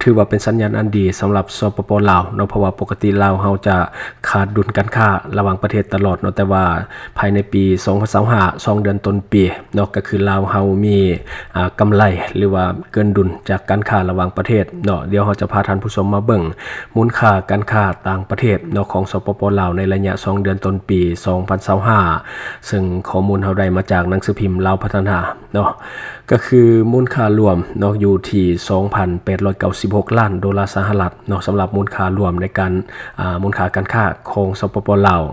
ຖືວ່າເປັນສັນຍານອັນດີສຳລັບ ສປປ ລາວເນາະ ເພາະວ່າປົກກະຕິລາວເຮົາຈະຂາດດຸນການຄ້າລະຫວ່າງປະເທດຕະຫຼອດເນາະ ແຕ່ວ່າພາຍໃນປີສອງພັນຊາວຫ້າ ສອງເດືອນຕົ້ນປີເນາະ ກໍຄືລາວເຮົາມີ ອ່າ ກຳໄລ ຫຼືວ່າເກີນດຸນຈາກການຄ້າລະຫວ່າງປະເທດເນາະ. ດຽວເຮົາຈະພາທ່ານຜູ້ຊົມມາເບິ່ງມູນຄ່າການຄ້າຕ່າງປະເທດເນາະ ຂອງ ສປປ ລາວ ໃນໄລຍະສອງເດືອນຕົ້ນປີສອງພັນຊາວຫ້າ ເຊິ່ງຂໍ້ມູນເຮົາໄດ້ມາຈາກໜັງສືພິມລາວພັດທະນາເນາະ. ກໍຄືມູນຄ່າລວມເນາະ ຢູ່ທີ່ສອງພັນແປດຮ້ອຍເກົ້າສິບຫົກລ້ານໂດລາສະຫະລັດເນາະ ສຳລັບມູນຄ່າລວມໃນການ ອ່າ ມູນຄ່າການຄ້າຂອງ ສປປ ລາວ.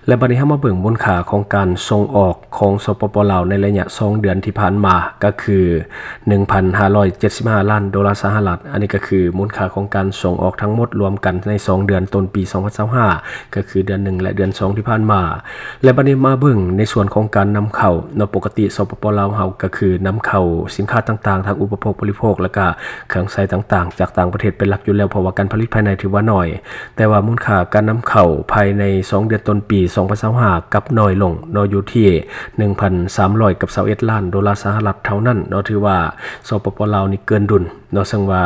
ແລະ ບັດນີ້ເຮົາມາເບິ່ງມູນຄ່າຂອງການສົ່ງອອກຂອງ ສປປ ລາວ ໃນໄລຍະສອງເດືອນທີ່ຜ່ານມາ ກໍຄືໜຶ່ງພັນຫ້າຮ້ອຍເຈັດສິບຫ້າລ້ານໂດລາສະຫະລັດ. ອັນນີ້ກໍຄືມູນຄ່າຂອງການສົ່ງອອກທັງໝົດລວມກັນໃນສອງເດືອນຕົ້ນປີສອງພັນຊາວຫ້າ ກໍຄືເດືອນໜຶ່ງ ແລະ ເດືອນສອງທີ່ຜ່ານມາ. ແລະ ບັດນີ້ມາເບິ່ງໃນສ່ວນຂອງການນຳເຂົ້າເນາະ ປົກກະຕິ ສປປ ລາວ ເຮົາກໍຄືນຳເຂົ້າສິນຄ້າຕ່າງໆ ທັງອຸປະໂພກບໍລິໂພກ ແລ້ວກະເຄື່ອງໃຊ້ຕ່າງໆ ຈາກຕ່າງປະເທດເປັນຫຼັກຢູ່ແລ້ວ ເພາະວ່າການຜະລິດພາຍໃນຖືວ່າໜ້ອຍ ແຕ່ວ່າມູນຄ່າການນຳເຂົ້າພາຍໃນສອງເດືອນຕົ້ນປີສອງພັນຊາວຫ້າ ກັບໜ້ອຍລົງເນາະ ຢູ່ທີ່ໜຶ່ງພັນສາມຮ້ອຍກັບຊາວເອັດລ້ານໂດລາສະຫະລັດເທົ່ານັ້ນເນາະ. ຖືວ່າ ສປປ ລາວ ນີ້ເກີນດຸນເນາະ ເຊິ່ງວ່າ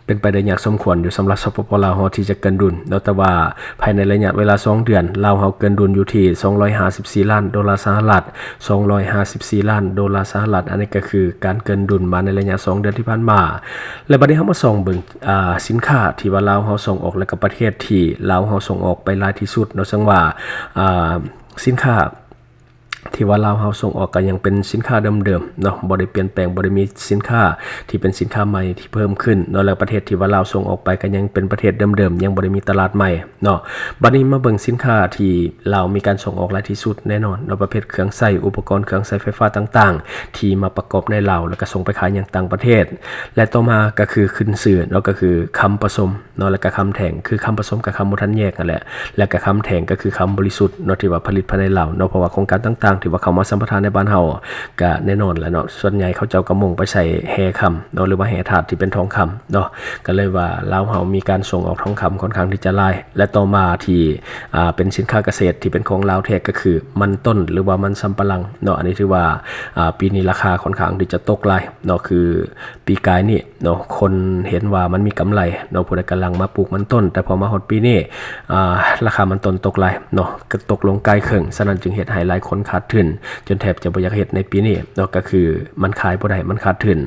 ເປັນໄປໄດ້ຍາກສົມຄວນຢູ່ສຳລັບ ສປປ ລາວ ເຮົາທີ່ຈະເກີນດຸນເນາະ ແຕ່ວ່າພາຍໃນໄລຍະເວລາສອງເດືອນ ລາວເຮົາເກີນດຸນຢູ່ທີ່ສອງຮ້ອຍຫ້າສິບສີ່ລ້ານໂດລາສະຫະລັດ ສອງຮ້ອຍຫ້າສິບສີ່ລ້ານໂດລາສະຫະລັດ. ອັນນີ້ກໍຄືການເກີນດຸນມາໃນໄລຍະສອງເດືອນທີ່ຜ່ານມາ. ແລະ ບັດນີ້ເຮົາມາສ່ອງເບິ່ງ ອ່າ ສິນຄ້າທີ່ວ່າລາວເຮົາສົ່ງອອກ ແລະ ກໍປະເທດທີ່ລາວເຮົາສົ່ງອອກໄປຫຼາຍທີ່ສຸດເນາະ ເຊິ່ງວ່າ ອ່າ ສິນຄ້າ ທີ່ວ່າລາວເຮົາສົ່ງອອກກໍຍັງເປັນສິນຄ້າເດີມໆເນາະ ບໍ່ໄດ້ປ່ຽນແປງ ບໍ່ໄດ້ມີສິນຄ້າທີ່ເປັນສິນຄ້າໃໝ່ທີ່ເພີ່ມຂຶ້ນເນາະ ແລະ ປະເທດທີ່ວ່າລາວສົ່ງອອກໄປກໍຍັງເປັນປະເທດເດີມໆ ຍັງບໍ່ໄດ້ມີຕະຫຼາດໃໝ່ເນາະ. ບັດນີ້ມາເບິ່ງສິນຄ້າທີ່ລາວມີການສົ່ງອອກຫຼາຍທີ່ສຸດແນ່ນອນເນາະ ປະເພດເຄື່ອງໃຊ້ ອຸປະກອນເຄື່ອງໃຊ້ໄຟຟ້າຕ່າງໆ ທີ່ມາປະກອບໃນລາວ ແລ້ວກໍສົ່ງໄປຂາຍຍັງຕ່າງປະເທດ ແລະ ຕໍ່ມາກໍຄືຂຶ້ນຊື່ເນາະ ກໍຄືຄຳປະສົມ ເນາະ ແລ້ວກະຄຳແທ່ງ ຄືຄຳປະສົມກັບຄຳບໍ່ທັນແຍກຫັ້ນແຫຼະ ແລ້ວກະຄຳແທ່ງກໍຄືຄຳບໍລິສຸດເນາະ ທີ່ວ່າຜະລິດພາຍໃນລາວເນາະ ເພາະວ່າໂຄງການຕ່າງໆ ທີ່ວ່າເຂົ້າມາສຳປະທານໃນບ້ານເຮົາ ກະແນ່ນອນແຫຼະເນາະ ສ່ວນໃຫຍ່ເຂົາເຈົ້າກະມຸ່ງໄປໃສ່ແຮ່ຄຳເນາະ ຫຼືວ່າແຮ່ທາດທີ່ເປັນທອງຄຳເນາະ ກະເລີຍວ່າລາວເຮົາມີການສົ່ງອອກທອງຄຳຄ່ອນຂ້າງທີ່ຈະຫຼາຍ ແລະ ຕໍ່ມາທີ່ ອ່າ ເປັນສິນຄ້າກະເສດທີ່ເປັນຂອງລາວແທ້ ກະຄືມັນຕົ້ນ ຫຼືວ່າມັນສຳປະຫຼັງເນາະ ອັນນີ້ຖືວ່າ ອ່າ ປີນີ້ລາຄາຄ່ອນຂ້າງທີ່ຈະຕົກຫຼາຍເນາະ ຄືປີກາຍນີ້ ເນາະ ຄົນເຫັນວ່າມັນມີກຳໄລເນາະ ຜູ້ໃດກຳລັງມາປູກມັນຕົ້ນ ແຕ່ພໍມາຮອດປີນີ້ ອ່າ ລາຄາມັນຕົ້ນຕົກຫຼາຍເນາະ ກໍຕົກລົງກາຍເຄິ່ງ ສະນັ້ນຈຶ່ງເຮັດໃຫ້ຫຼາຍຄົນຂາດທຶນ ຈົນແທບຈະບໍ່ຢາກເຮັດໃນປີນີ້ເນາະ ກໍຄືມັນຂາຍບໍ່ໄດ້ ມັນຂາດທຶນ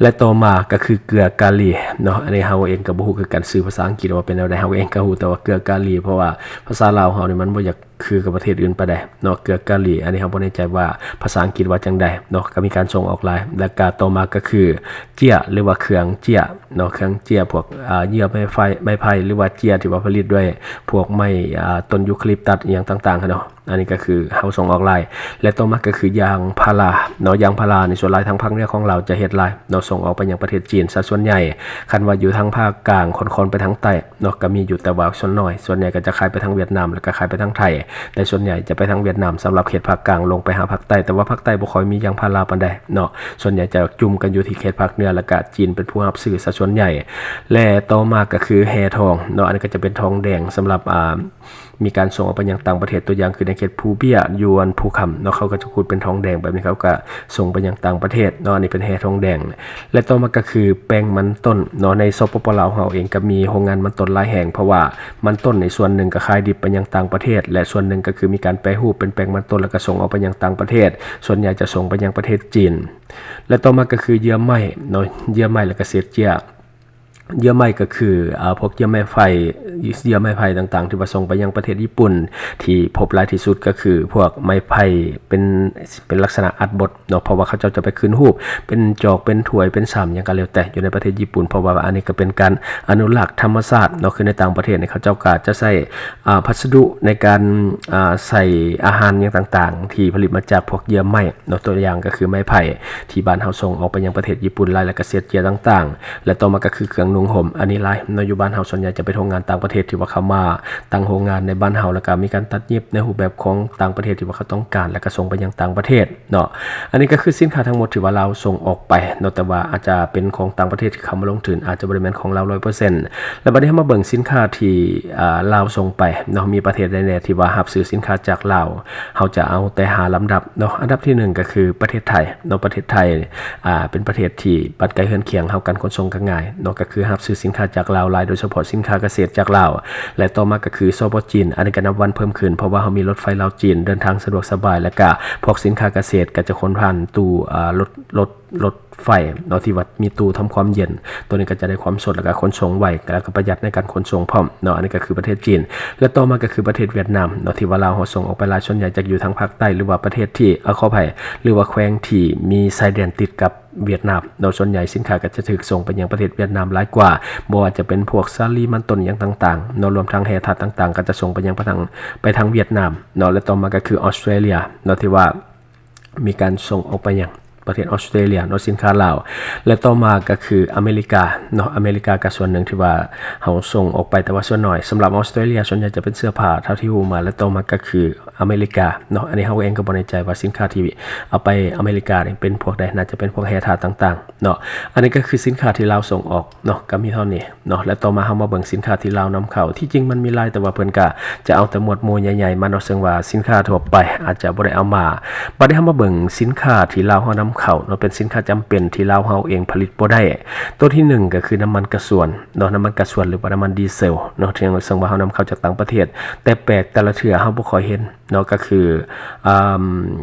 ແລະ ຕໍ່ມາກໍຄືເກືອກາລີເນາະ ອັນນີ້ເຮົາເອງກໍບໍ່ຮູ້ຄືກັນ ຊື່ພາສາອັງກິດວ່າເປັນແນວໃດ ເຮົາເອງກໍຮູ້ແຕ່ວ່າເກືອກາລີ ເພາະວ່າພາສາລາວເຮົານີ້ມັນບໍ່ຢາກ ຄືກັບປະເທດອື່ນປານໃດເນາະ ເກືອກາລີ ອັນນີ້ເຮົາບໍ່ແນ່ໃຈວ່າພາສາອັງກິດວ່າຈັ່ງໃດເນາະ ກໍມີການສົ່ງອອກຫຼາຍ ແລ້ວກະຕໍ່ມາກໍຄືເຈ້ຍ ຫຼືວ່າເຄື່ອງເຈ້ຍເນາະ ເຄື່ອງເຈ້ຍ ພວກ ອ່າ ເຍື່ອໄມ້ໄຜ່ ໄມ້ໄຜ່ ຫຼືວ່າເຈ້ຍທີ່ວ່າຜະລິດດ້ວຍພວກໄມ້ ອ່າ ຕົ້ນຢູຄາລິບຕັດ ອີ່ຫຍັງຕ່າງໆ ຫັ້ນເນາະ ອັນນີ້ກໍຄືເຮົາສົ່ງອອກຫຼາຍ ແລະ ຕໍ່ມາກໍຄືຢາງພາລາເນາະ ຢາງພາລານີ້ສ່ວນຫຼາຍທາງພາກເໜືອຂອງລາວຈະເຮັດຫຼາຍເນາະ ສົ່ງອອກໄປຍັງປະເທດຈີນຊະສ່ວນໃຫຍ່ ຄັນວ່າຢູ່ທາງພາກກາງຄ່ອນໆ ໄປທາງໃຕ້ ເນາະ ກໍມີຢູ່ ແຕ່ວ່າສ່ວນໜ້ອຍ ສ່ວນໃຫຍ່ກໍຈະຂາຍໄປທາງຫວຽດນາມ ແລ້ວກໍຂາຍໄປທາງໄທ ແຕ່ສ່ວນໃຫຍ່ຈະໄປທາງຫວຽດນາມ ສຳລັບເຂດພາກກາງລົງໄປຫາພາກໃຕ້ ແຕ່ວ່າພາກໃຕ້ບໍ່ຄ່ອຍມີຢາງພາລາປານໃດເນາະ ສ່ວນໃຫຍ່ຈະຈຸ່ມກັນຢູ່ທີ່ເຂດພາກເໜືອ ແລ້ວກໍຈີນເປັນຜູ້ຮັບຊື້ຊະສ່ວນໃຫຍ່ ແລະ ຕໍ່ມາກໍຄືແຮ່ທອງເນາະ ອັນນີ້ກໍຈະເປັນທອງແດງສຳລັບ ອ່າ ມີການສົ່ງອອກໄປຍັງຕ່າງປະເທດ ຕົວຢ່າງຄືໃນເຂດພູເບ້ຍ ຢູ່ອັນພູຄຳເນາະ ເຂົາກໍຈະຂຸດເປັນທອງແດງແບບນີ້ ເຂົາກໍສົ່ງໄປຍັງຕ່າງປະເທດເນາະ ອັນນີ້ເປັນແຮ່ທອງແດງ ແລະ ຕໍ່ມາກໍຄືແປ້ງມັນຕົ້ນເນາະ ໃນ ສປປ ລາວ ເຮົາເອງກໍມີໂຮງງານມັນຕົ້ນຫຼາຍແຫ່ງ ເພາະວ່າມັນຕົ້ນໃນສ່ວນໜຶ່ງກໍຂາຍດິບໄປຍັງຕ່າງປະເທດ ແລະ ສ່ວນໜຶ່ງກໍຄືມີການແປຮູບເປັນແປ້ງມັນຕົ້ນ ແລ້ວກໍສົ່ງອອກໄປຍັງຕ່າງປະເທດ ສ່ວນໃຫຍ່ຈະສົ່ງໄປຍັງປະເທດຈີນ ແລະ ຕໍ່ມາກໍຄືເຍື່ອໄມ້ເນາະ ເຍື່ອໄມ້ ແລ້ວກໍເສດເຈ້ຍ ເຍື່ອໄມ້ກໍຄື ອ່າ ພວກເຍື່ອໄມ້ໄຜ່ ເຍື່ອໄມ້ໄຜ່ຕ່າງໆ ທີ່ວ່າສົ່ງໄປຍັງປະເທດຍີ່ປຸ່ນ ທີ່ພົບຫຼາຍທີ່ສຸດກໍຄືພວກໄມ້ໄຜ່ເປັນ ເປັນລັກສະນະອັດບົດເນາະ ເພາະວ່າເຂົາເຈົ້າຈະໄປຂຶ້ນຮູບເປັນຈອກ ເປັນຖ້ວຍ ເປັນຊາມ ຫຍັງກໍແລ້ວແຕ່ ຢູ່ໃນປະເທດຍີ່ປຸ່ນ ເພາະວ່າອັນນີ້ກໍເປັນການອະນຸລັກທຳມະຊາດເນາະ ຄືໃນຕ່າງປະເທດນີ້ ເຂົາເຈົ້າກໍຈະໃຊ້ ອ່າ ພັດສະດຸໃນການ ອ່າ ໃສ່ອາຫານຫຍັງຕ່າງໆ ທີ່ຜະລິດມາຈາກພວກເຍື່ອໄມ້ເນາະ ຕົວຢ່າງກໍຄືໄມ້ໄຜ່ ທີ່ບ້ານເຮົາສົ່ງອອກໄປຍັງປະເທດຍີ່ປຸ່ນຫຼາຍ ແລ້ວກໍເສດເຈ້ຍຕ່າງໆ ແລະ ຕໍ່ມາກໍຄືເຄື່ອງນຸ່ງຫົ່ມ ອັນນີ້ຫຼາຍເນາະ ຢູ່ບ້ານເຮົາສ່ວນໃຫຍ່ຈະເປັນໂຮງງານຕ່າງປະເທດທີ່ວ່າເຂົ້າມາຕັ້ງໂຮງງານໃນບ້ານເຮົາ ແລ້ວກໍມີການຕັດຫຍິບໃນຮູບແບບຂອງຕ່າງປະເທດທີ່ວ່າເຂົາຕ້ອງການ ແລ້ວກໍສົ່ງໄປຍັງຕ່າງປະເທດເນາະ ອັນນີ້ກໍຄືສິນຄ້າທັງໝົດທີ່ວ່າລາວສົ່ງອອກໄປເນາະ ແຕ່ວ່າອາດຈະເປັນຂອງຕ່າງປະເທດທີ່ເຂົ້າມາລົງທຶນ ອາດຈະບໍ່ໄດ້ແມ່ນຂອງລາວຮ້ອຍເປີເຊັນ ແລ້ວບັດນີ້ເຮົາມາເບິ່ງສິນຄ້າທີ່ ອ່າ ລາວສົ່ງໄປເນາະ ມີປະເທດໃດແດ່ທີ່ວ່າຮັບຊື້ສິນຄ້າຈາກລາວ ເຮົາຈະເອົາແຕ່ຫ້າລຳດັບເນາະ ອັນດັບທີໜຶ່ງກໍຄືປະເທດໄທເນາະ ປະເທດໄທ ອ່າ ເປັນປະເທດທີ່ບ້ານໃກ້ເຮືອນຄຽງເຮົາ ການຂົນສົ່ງກໍງ່າຍເນາະ ກໍຄື ຮັບຊື້ສິນຄ້າຈາກລາວຫຼາຍ ໂດຍສະເພາະສິນຄ້າກະເສດຈາກລາວ ແລະ ຕໍ່ມາກໍຄື ສປ ຈີນ ອັນນີ້ກໍນັບວັນເພີ່ມຂຶ້ນ ເພາະວ່າເຮົາມີລົດໄຟລາວ-ຈີນ ເດີນທາງສະດວກສະບາຍ ແລ້ວກໍພວກສິນຄ້າກະເສດກໍຈະຂົນຜ່ານຕູ້ ອາ ລົດ ລົດ ລົດໄຟເນາະ ທີ່ວ່າມີຕູ້ທຳຄວາມເຢັນ ໂຕນີ້ກໍຈະໄດ້ຄວາມສົດ ແລ້ວກໍຂົນສົ່ງໄວ ແລ້ວກໍປະຢັດໃນການຂົນສົ່ງພ້ອມເນາະ. ອັນນີ້ກໍຄືປະເທດຈີນ ແລະ ຕໍ່ມາກໍຄືປະເທດຫວຽດນາມເນາະ ທີ່ວ່າລາວເຮົາສົ່ງອອກໄປຫຼາຍ ສ່ວນໃຫຍ່ຈະຢູ່ທາງພາກໃຕ້ ຫຼືວ່າປະເທດທີ່ ເອີ ຂໍອະໄພ ຫຼືວ່າແຂວງທີ່ມີຊາຍແດນຕິດກັບ ຫວຽດນາມເນາະ. ສ່ວນໃຫຍ່ສິນຄ້າກໍຈະຖືກສົ່ງໄປຍັງປະເທດຫວຽດນາມຫຼາຍກວ່າ ບໍ່ວ່າຈະເປັນພວກສາລີ ມັນຕົ້ນ ຫຍັງຕ່າງໆເນາະ ລວມທັງແຮ່ທາດຕ່າງໆ ກໍຈະສົ່ງໄປຍັງ ໄປທາງ ໄປທາງຫວຽດນາມເນາະ. ແລະ ຕໍ່ມາກໍຄືອອສເຕຣເລຍເນາະ ທີ່ວ່າມີການສົ່ງອອກໄປຍັງປະເທດອອສເຕຣເລຍເນາະ ສິນຄ້າລາວ ແລະ ຕໍ່ມາກໍຄືອາເມລິກາເນາະ. ອາເມລິກາກໍສ່ວນໜຶ່ງທີ່ວ່າເຮົາສົ່ງອອກໄປ ແຕ່ວ່າສ່ວນໜ້ອຍ. ສຳລັບອອສເຕຣເລຍ ສ່ວນໃຫຍ່ຈະເປັນເສື້ອຜ້າ ເທົ່າທີ່ຮູ້ມາ ແລະ ຕໍ່ມາກໍຄື ອາເມລິກາເນາະ. ອັນນີ້ເຮົາເອງກໍບໍ່ແນ່ໃຈວ່າສິນຄ້າທີ່ເອົາໄປອາເມລິການີ້ເປັນພວກໃດ ໜ້າຈະເປັນພວກແຮ່ທາດຕ່າງໆເນາະ. ອັນນີ້ກໍຄືສິນຄ້າທີ່ລາວສົ່ງອອກເນາະ ກໍມີເທົ່ານີ້ເນາະ. ແລະ ຕໍ່ມາເຮົາມາເບິ່ງສິນຄ້າທີ່ລາວນຳເຂົ້າ ທີ່ຈິງມັນມີຫຼາຍ ແຕ່ວ່າເພິ່ນກໍຈະເອົາແຕ່ໝວດໝູ່ໃຫຍ່ໆມາເນາະ ເຊິ່ງວ່າສິນຄ້າທົ່ວໄປອາດຈະບໍ່ໄດ້ເອົາມາ. ບັດນີ້ເຮົາມາເບິ່ງສິນຄ້າທີ່ລາວເຮົານຳເຂົ້າເນາະ ເປັນສິນຄ້າຈຳເປັນທີ່ລາວເຮົາເອງຜະລິດບໍ່ໄດ້. ໂຕທີໜຶ່ງກໍຄືນ້ຳມັນກະຊວນເນາະ ນ້ຳມັນກະຊວນ ຫຼືວ່ານ້ຳມັນດີເຊວເນາະ ທີ່ ເຊິ່ງວ່າເຮົານຳເຂົ້າຈາກຕ່າງປະເທດ ແຕ່ແປກແຕ່ລະເທື່ອເຮົາບໍ່ຄ່ອຍເຫັນ ເນາະ ກໍຄື ອາ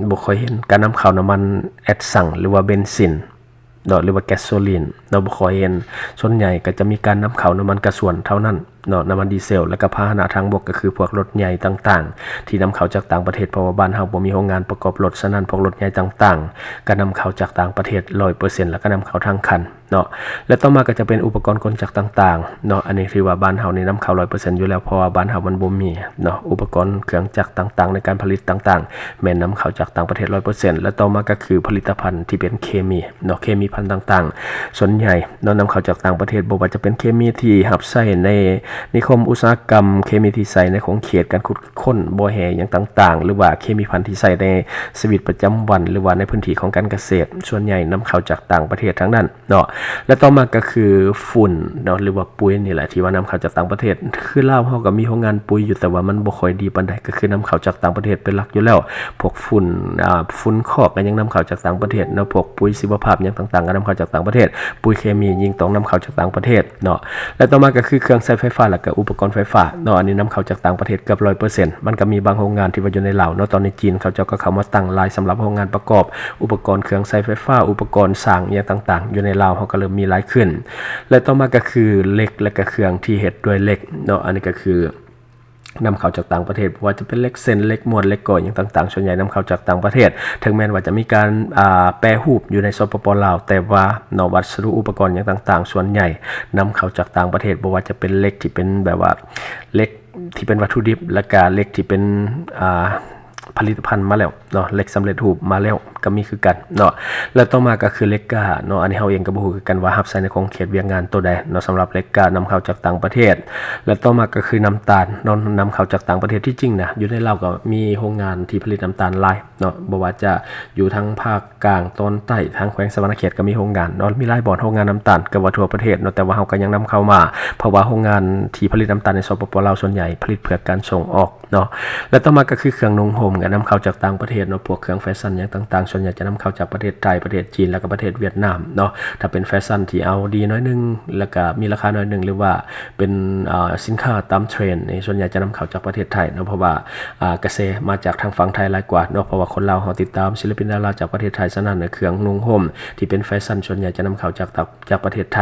ບໍ່ຄ່ອຍເຫັນການນຳເຂົ້ານ້ຳມັນແອັດຊັງ ຫຼືວ່າເບັນຊິນເນາະ ຫຼືວ່າແກັສໂຊລີນເນາະ ບໍ່ຄ່ອຍເຫັນ. ສ່ວນໃຫຍ່ກໍຈະມີການນຳເຂົ້ານ້ຳມັນກະຊວນເທົ່ານັ້ນເນາະ ນ້ຳມັນດີເຊວ ແລ້ວກໍພາຫະນະທາງບົກ ກໍຄືພວກລົດໃຫຍ່ຕ່າງໆ ທີ່ນຳເຂົ້າຈາກຕ່າງປະເທດ ເພາະວ່າບ້ານເຮົາບໍ່ມີໂຮງງານປະກອບລົດ. ສະນັ້ນ ພວກລົດໃຫຍ່ຕ່າງໆ ກໍນຳເຂົ້າຈາກຕ່າງປະເທດຮ້ອຍເປີເຊັນ ແລ້ວກໍນຳເຂົ້າທັງຄັນ ເນາະ ແລະ ຕໍ່ມາກໍຈະເປັນອຸປະກອນກົນຈັກຕ່າງໆເນາະ. ອັນນີ້ຖືວ່າບ້ານເຮົານີ້ນຳເຂົ້າຮ້ອຍເປີເຊັນຢູ່ແລ້ວ ເພາະວ່າບ້ານເຮົາມັນບໍ່ມີເນາະ ອຸປະກອນເຄື່ອງຈັກຕ່າງໆ ໃນການຜະລິດຕ່າງໆ ແມ່ນນຳເຂົ້າຈາກຕ່າງປະເທດຮ້ອຍເປີເຊັນ. ແລະ ຕໍ່ມາກໍຄືຜະລິດຕະພັນທີ່ເປັນເຄມີເນາະ ເຄມີພັນຕ່າງໆ ສ່ວນໃຫຍ່ເນາະ ນຳເຂົ້າຈາກຕ່າງປະເທດ ບໍ່ວ່າຈະເປັນເຄມີທີ່ຮັບໃຊ້ໃນນິຄົມອຸດສາຫະກຳ, ເຄມີທີ່ໃຊ້ໃນຂົງເຂດການຂຸດຄົ້ນບໍ່ແຮ່ຫຍັງຕ່າງໆ ຫຼືວ່າເຄມີພັນທີ່ໃຊ້ໃນຊີວິດປະຈຳວັນ ຫຼືວ່າໃນພື້ນທີ່ຂອງການກະເສດ ສ່ວນໃຫຍ່ນຳເຂົ້າຈາກຕ່າງປະເທດທັງນັ້ນ ເນາະ ແລະ ຕໍ່ມາກໍຄືຝຸ່ນເນາະ ຫຼືວ່າປຸຍນີ້ແຫຼະ ທີ່ວ່ານຳເຂົ້າຈາກຕ່າງປະເທດ. ຄືລາວເຮົາກໍມີໂຮງງານປຸຍຢູ່ ແຕ່ວ່າມັນບໍ່ຄ່ອຍດີປານໃດ ກໍຄືນຳເຂົ້າຈາກຕ່າງປະເທດເປັນຫຼັກຢູ່ແລ້ວ. ພວກຝຸ່ນ ອາ ຝຸ່ນຄອກກໍຍັງນຳເຂົ້າຈາກຕ່າງປະເທດເນາະ, ພວກປຸຍຊີວະພາບຫຍັງຕ່າງໆ ກໍນຳເຂົ້າຈາກຕ່າງປະເທດ, ປຸຍເຄມີຍິ່ງຕ້ອງນຳເຂົ້າຈາກຕ່າງປະເທດເນາະ. ແລະ ຕໍ່ມາກໍຄືເຄື່ອງໃຊ້ໄຟຟ້າ ແລະ ກໍອຸປະກອນໄຟຟ້າເນາະ, ອັນນີ້ນຳເຂົ້າຈາກຕ່າງປະເທດເກືອບຮ້ອຍເປີເຊັນ. ມັນກໍມີບາງໂຮງງານທີ່ວ່າຢູ່ໃນລາວເນາະ, ຕອນນີ້ຈີນເຂົາເຈົ້າກໍເຂົ້າມາຕັ້ງຫຼາຍສຳລັບໂຮງງານປະກອບອຸປະກອນເຄື່ອງໃຊ້ໄຟຟ້າ, ອຸປະກອນສ້າງຫຍັງຕ່າງໆ ຢູ່ໃນລາວເຮົາກໍເລີ່ມມີຫຼາຍຂຶ້ນ. ແລະ ຕໍ່ມາກໍຄືເຫຼັກ ແລະ ກໍເຄື່ອງທີ່ເຮັດດ້ວຍເຫຼັກເນາະ, ອັນນີ້ກໍຄືນຳເຂົ້າຈາກຕ່າງປະເທດ, ບໍ່ວ່າຈະເປັນເຫຼັກເສັ້ນ, ເຫຼັກມ້ວນ, ເຫຼັກກໍຫຍັງຕ່າງໆ ສ່ວນໃຫຍ່ນຳເຂົ້າຈາກຕ່າງປະເທດ. ເຖິງແມ່ນວ່າຈະມີການ ອ່າ ແປຮູບຢູ່ໃນ ສປປ ລາວ, ແຕ່ວ່າເນາະ ວັດສະດຸອຸປະກອນຫຍັງຕ່າງໆ ສ່ວນໃຫຍ່ນຳເຂົ້າຈາກຕ່າງປະເທດ, ບໍ່ວ່າຈະເປັນເຫຼັກທີ່ເປັນແບບວ່າເຫຼັກ ທີ່ເປັນວັດຖຸດິບ ແລະກະເຫຼັກທີ່ເປັນ ອ່າ ຜະລິດຕະພັນມາແລ້ວເນາະ, ເຫຼັກສຳເລັດຮູບມາແລ້ວກໍມີຄືກັນເນາະ. ແລະຕໍ່ມາກໍຄືເຫຼັກກ້າເນາະ, ອັນນີ້ເຮົາເອງກໍບໍ່ຮູ້ຄືກັນວ່າຮັບໃຊ້ໃນຂົງເຂດວຽກງານໂຕໃດເນາະ, ສຳລັບເຫຼັກກ້ານຳເຂົ້າຈາກຕ່າງປະເທດ. ແລະຕໍ່ມາກໍຄືນ້ຳຕານເນາະ, ນຳເຂົ້າຈາກຕ່າງປະເທດ. ທີ່ຈິງນະ ຢູ່ໃນລາວກໍມີໂຮງງານທີ່ຜະລິດນ້ຳຕານຫຼາຍເນາະ, ບໍ່ວ່າຈະຢູ່ທາງພາກ ກາງຕອນໃຕ້ ທາງແຂວງສະຫວັນນະເຂດກໍມີໂຮງງານເນາະ, ມີຫຼາຍບ່ອນໂຮງງານນ້ຳຕານ ເກືອບວ່າທົ່ວປະເທດເນາະ, ແຕ່ວ່າເຮົາກໍຍັງນຳເຂົ້າມາ ເພາະວ່າໂຮງງານທີ່ຜະລິດນ້ຳຕານໃນ ສປປ ລາວ ສ່ວນໃຫຍ່ຜະລິດເພື່ອການສົ່ງອອກເນາະ. ແລະຕໍ່ມາກໍຄືເຄື່ອງນຸ່ງຫົ່ມ ກໍນຳເຂົ້າຈາກຕ່າງປະເທດເນາະ, ພວກເຄື່ອງແຟຊັນຫຍັງຕ່າງໆ ສ່ວນໃຫຍ່ຈະນຳເຂົ້າຈາກປະເທດໄທ, ປະເທດຈີນ ແລ້ວກໍປະເທດຫວຽດນາມເນາະ. ຖ້າເປັນແຟຊັນທີ່ເອົາດີໜ້ອຍໜຶ່ງ ແລ້ວກໍມີລາຄາໜ້ອຍໜຶ່ງ ຫຼືວ່າ ເປັນ ເອີ ສິນຄ້າຕາມເທຣນນີ້ ສ່ວນໃຫຍ່ຈະນຳເຂົ້າຈາກປະເທດໄທເນາະ, ເພາະວ່າ ອາ ກະແສມາຈາກທາງຝັ່ງໄທຫຼາຍກວ່າເນາະ, ເພາະວ່າຄົນລາວເຮົາຕິດຕາມສິນລະປິນດາລາຈາກປະເທດໄທ. ສະນັ້ນ ເຄື່ອງນຸ່ງຫົ່ມທີ່ເປັນແຟຊັນ ສ່ວນໃຫຍ່ຈະນຳເຂົ້າຈາກຕ່າງ ຈາກປະເທດໄທ.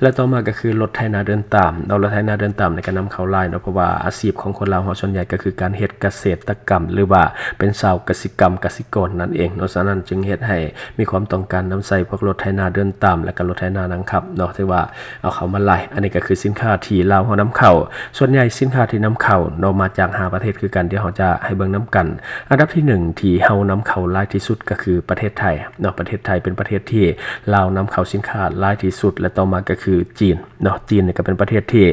ແລະຕໍ່ມາກໍຄືລົດໄຖນາເດີນຕາມເນາະ, ລົດໄຖນາເດີນຕາມນີ້ກໍນຳເຂົ້າຫຼາຍເນາະ, ເພາະວ່າອາຊີບຂອງຄົນລາວເຮົາສ່ວນໃຫຍ່ກໍຄືການເຮັດກະເສດຕະກຳ ຫຼືວ່າເປັນຊາວກະສິກຳ ກະສິກອນນັ້ນເອງເນາະ. ສະນັ້ນຈຶ່ງເຮັດໃຫ້ ມີຄວາມຕ້ອງການນຳໃຊ້ພວກລົດໄຖນາເດີນຕາມ ແລະກະລົດໄຖນານັ່ງຂັບເນາະ, ຖືວ່າເອົາເຂົ້າມາຫຼາຍ. ອັນນີ້ກໍຄືສິນຄ້າທີ່ລາວເຮົານຳເຂົ້າ, ສ່ວນໃຫຍ່ສິນຄ້າທີ່ນຳເຂົ້າເນາະ ມາຈາກຫ້າປະເທດຄືກັນ ດຽວເຮົາຈະໃຫ້ເບິ່ງນຳກັນ. ອັນດັບທີໜຶ່ງທີ່ເຮົານຳເຂົ້າຫຼາຍທີ່ສຸດກໍຄືປະເທດໄທເນາະ, ປະເທດໄທເປັນປະເທດທີ່ລາວນຳເຂົ້າສິນຄ້າຫຼາຍທີ່ສຸດ ແລະຕໍ່ມາກໍຄືຈີນເນາະ. ຈີນນີ້ກໍເປັນປະເທດທີ່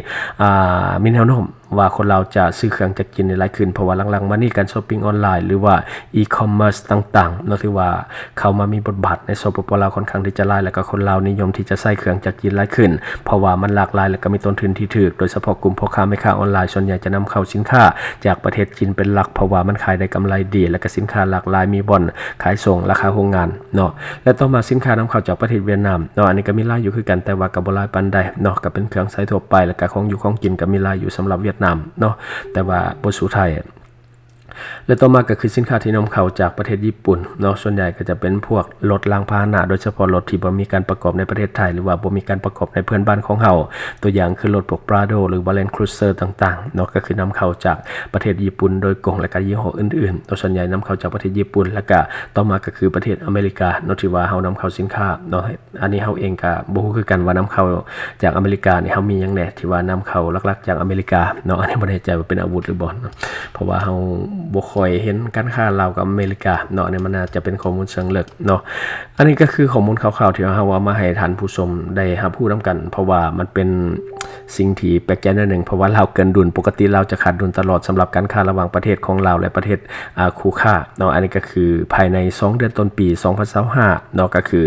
ອ່າ ມີແນວໂນ້ມ ວ່າຄົນລາວຈະຊື້ເຄື່ອງຈາກຈີນນີ້ຫຼາຍຂຶ້ນ ເພາະວ່າຫຼັງໆມານີ້ການຊັອບປິງອອນລາຍ ຫຼືວ່າອີຄອມເມີສຕ່າງໆເນາະ ຖືວ່າເຂົ້າມາມີບົດບາດໃນ ສປປ ລາວ ຂ້ອນຂ້າງທີ່ຈະຫຼາຍ ແລ້ວກໍຄົນລາວນິຍົມທີ່ຈະໃຊ້ເຄື່ອງຈາກຈີນຫຼາຍຂຶ້ນ ເພາະວ່າມັນຫຼາກຫຼາຍ ແລ້ວກໍມີຕົ້ນທຶນທີ່ຖືກ ໂດຍສະເພາະກຸ່ມພໍ່ຄ້າແມ່ຄ້າອອນລາຍສ່ວນໃຫຍ່ຈະນຳເຂົ້າສິນຄ້າຈາກປະເທດຈີນເປັນຫຼັກ ເພາະວ່າມັນຂາຍໄດ້ກຳໄລດີ ແລ້ວກໍສິນຄ້າຫຼາກຫຼາຍ ມີບ່ອນຂາຍສົ່ງລາຄາໂຮງງານເນາະ ແລະຕໍ່ມາສິນຄ້ານຳເຂົ້າຈາກປະເທດຫວຽດນາມເນາະ ອັນນີ້ກໍມີຫຼາຍຢູ່ຄືກັນ ແຕ່ວ່າກໍບໍ່ຫຼາຍປານໃດເນາະ ກໍເປັນເຄື່ອງໃຊ້ທົ່ວໄປ ແລ້ວກໍຂອງຢູ່ຂອງກິນກໍມີຫຼາຍຢູ່ສຳລັບຫວຽດນາມເນາະ ແຕ່ວ່າບໍ່ສູ້ໄທ. ແລະຕໍ່ມາກໍຄືສິນຄ້າທີ່ນຳເຂົ້າຈາກປະເທດຍີ່ປຸ່ນເນາະ ສ່ວນໃຫຍ່ກໍຈະເປັນພວກລົດລາງພາຫະນະ ໂດຍສະເພາະລົດທີ່ບໍ່ມີການປະກອບໃນປະເທດໄທ ຫຼືວ່າບໍ່ມີການປະກອບໃນເພື່ອນບ້ານຂອງເຮົາ ຕົວຢ່າງຄືລົດພວກ Prado ຫຼືວ່າ Land Cruiser ຕ່າງໆເນາະ ກໍຄືນຳເຂົ້າຈາກປະເທດຍີ່ປຸ່ນໂດຍກົງ ແລະກໍຍີ່ຫໍ້ອື່ນໆເນາະ ສ່ວນໃຫຍ່ນຳເຂົ້າຈາກປະເທດຍີ່ປຸ່ນ ແລະກະຕໍ່ມາກໍຄືປະເທດອາເມລິກາເນາະ ທີ່ວ່າເຮົານຳເຂົ້າສິນຄ້າເນາະ ອັນນີ້ເຮົາເອງກະບໍ່ຮູ້ຄືກັນວ່ານຳເຂົ້າຈາກອາເມລິການີ້ ເຮົາມີຫຍັງແດ່ທີ່ວ່ານຳເຂົ້າຫຼັກໆຈາກອາເມລິກາເນາະ ອັນນີ້ບໍ່ແນ່ໃຈວ່າເປັນອາວຸດຫຼືບໍ່ເນາະ ເພາະວ່າເຮົາບໍ່ຄ່ອຍເຫັນການຄ້າລາວກັບອາເມລິກາເນາະ ອັນນີ້ມັນໜ້າຈະເປັນຂໍ້ມູນເຊີງເລິກເນາະ ອັນນີ້ກໍຄືຂໍ້ມູນຄ່າວໆທີ່ເຮົາເອົາມາໃຫ້ທ່ານຜູ້ຊົມໄດ້ຮັບຮູ້ນຳກັນ ເພາະວ່າມັນເປັນສິ່ງທີ່ແປກໃຈໜ້ອຍໜຶ່ງ ເພາະວ່າລາວເກີນດຸນ ປົກກະຕິລາວຈະຂາດດຸນຕະຫຼອດສຳລັບການຄ້າລະຫວ່າງປະເທດຂອງລາວ ແລະປະເທດ ອ່າ ຄູ່ຄ້າເນາະ ອັນນີ້ກໍຄືພາຍໃນສອງເດືອນຕົ້ນປີສອງພັນຊາວຫ້າເນາະ ກໍຄື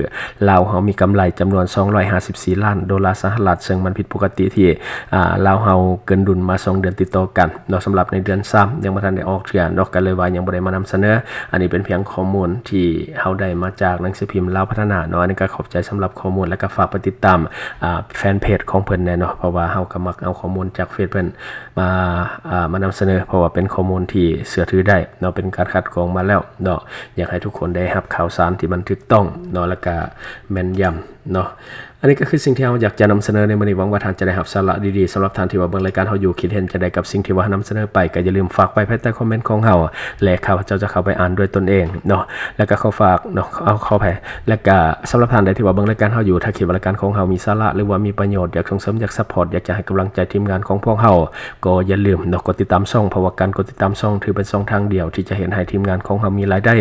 ລາວເຮົາມີກຳໄລຈຳນວນສອງຮ້ອຍຫ້າສິບສີ່ລ້ານໂດລາສະຫະລັດ ເຊິ່ງມັນຜິດປົກກະຕິທີ່ ອ່າ ລາວເຮົາເກີນດຸນມາສອງເດືອນຕິດຕໍ່ກັນເນາະ ສຳລັບໃນເດືອນສາມຍັງບໍ່ທັນໄດ້ອອກເທື່ອເນາະ ກໍເລີຍວ່າຍັງບໍ່ໄດ້ມານຳສະເໜີ ອັນນີ້ເປັນພຽງຂໍ້ມູນທີ່ເຮົາໄດ້ມາຈາກໜັງສືພິມລາວພັດທະນາເນາະ ອັນນີ້ກໍຂອບໃຈສຳລັບຂໍ້ມູນ ແລະກໍຝາກໄປຕິດຕາມ ອ່າ ແຟນເພຈຂອງເພິ່ນແດ່ເນາະ ເພາະວ່າເຮົາກໍມັກເອົາຂໍ້ມູນຈາກເພຈເພິ່ນ ມາ ອ່າ ມານຳສະເໜີ ເພາະວ່າເປັນຂໍ້ມູນທີ່ເຊື່ອຖືໄດ້ເນາະ ເປັນການຄັດກອງມາແລ້ວເນາະ ຢາກໃຫ້ທຸກຄົນໄດ້ຮັບຂ່າວສານທີ່ມັນຖືກຕ້ອງເນາະ ແລ້ວກະແມ່ນຢຳເນາະ ອັນນີ້ກໍຄືສິ່ງທີ່ເຮົາຢາກຈະນຳສະເໜີໃນມື້ນີ້ ຫວັງວ່າທ່ານຈະໄດ້ຮັບສາລະດີໆ ສຳລັບທ່ານທີ່ວ່າເບິ່ງລາຍການເຮົາຢູ່ ຄິດເຫັນຈັ່ງໃດກັບສິ່ງທີ່ວ່າເຮົານຳສະເໜີໄປ ກໍຢ່າລືມຝາກໄວ້ພາຍໃຕ້ຄອມເມັນຂອງເຮົາ ແລະຂ້າພະເຈົ້າຈະເຂົ້າໄປອ່ານດ້ວຍຕົນເອງເນາະ ແລ້ວກໍຂໍຝາກເນາະ ເອົາ ຂໍອະໄພ ແລະກະສຳລັບທ່ານໃດທີ່ວ່າເບິ່ງລາຍການເຮົາຢູ່ ຖ້າຄິດວ່າລາຍການຂອງເຮົາມີສາລະ ຫຼືວ່າມີປະໂຫຍດ ຢາກສົ່ງເສີມ ຢາກຊັບພອດ ຢາກຈະໃຫ້ກຳລັງໃຈທີມງານຂອງພວກເຮົາ ກໍຢ່າລືມເນາະ ກົດຕິດຕາມຊ່ອງ ເພາະວ່າການກົດຕິດຕາມຊ່ອງ ຖືເປັນຊ່ອງທາງດຽວທີ່ຈະເຮັດໃຫ້ທີມງານຂອງເຮົາມີລາຍໄດ້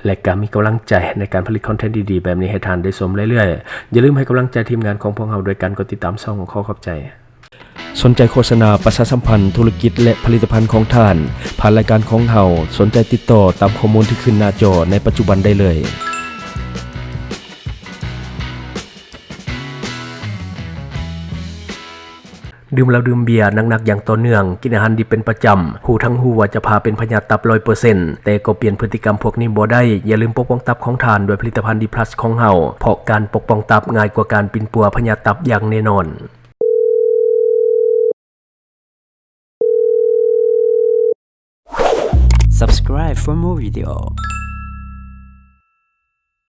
ແລະກະມີກຳລັງໃຈໃນການຜະລິດຄອນເທັນດີໆແບບນີ້ໃຫ້ທ່ານໄດ້ຊົມເລື້ອຍໆ. ຢ່າລືມໃຫ້ກຳລັງໃຈທີມງານຂອງພວກເຮົາດ້ວຍການກົດຕິດຕາມຊ່ອງ. ຂໍຂອບໃຈ. ສົນໃຈໂຄສະນາປະຊາສຳພັນທຸລະກິດ ແລະ ຜະລິດຕະພັນຂອງທ່ານ ຜ່ານລາຍການຂອງເຮົາ, ສົນໃຈຕິດຕໍ່ຕາມຂໍ້ມູນທີ່ຂຶ້ນໜ້າຈໍໃນປັດຈຸບັນໄດ້ເລີຍ. ດື່ມເຫຼົ້າດື່ມເບຍໜັກໆຢ່າງຕໍ່ເນື່ອງ, ກິນອາຫານດິບເປັນປະຈຳ, ຮູ້ທັງຮູ້ວ່າຈະພາເປັນພະຍາດຕັບຮ້ອຍເປີເຊັນ ແຕ່ກໍປ່ຽນພຶດຕິກຳພວກນີ້ບໍ່ໄດ້. ຢ່າລືມປົກປ້ອງຕັບຂອງທ່ານດ້ວຍຜະລິດຕະພັນ ດີພລັສ ຂອງເຮົາ, ເພາະການປົກປ້ອງຕັບງ່າຍກວ່າການປິ່ນປົວພະຍາດຕັບຢ່າງແນ່ນອນ. Subscribe for more video.